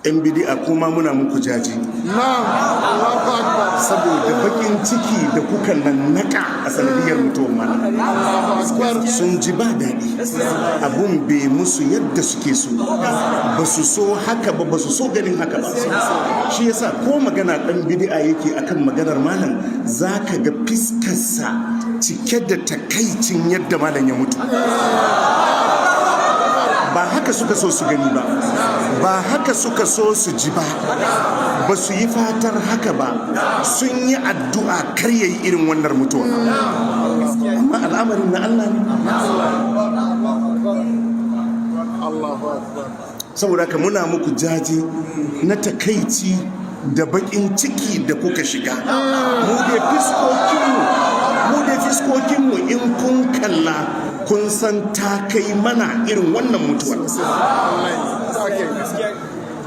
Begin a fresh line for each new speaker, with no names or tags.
Yan bidi'a kuma muna muku jaji
Na'am. Allahu akbar.
Saboda bakin ciki da kuka nannaka a sanadiyar mutuwar malam.
Allahu akbar.
Sun ji ba daɗi, abun bai musu yadda suke so ba. Su so haka ba, ba su so ganin haka ba. Shi yasa ko magana ɗan bidi'a yake akan maganar malam, zaka ga fiskarsa cike da takaicin yadda malam ya mutu. Ba haka suka so su gani ba, ba haka suka so su ji ba, ba su yi fatar haka ba. Sun yi addu'a kar yayi irin wannan mutuwa, amma al'amarin na Allah ne.
Allahu akbar.
Saboda haka muna muku jaje na takaici da bakin ciki da kuka shiga. Mu dai fiskokinmu in kun kalla, kun san ta kai mana irin wannan mutuwar.
Okay.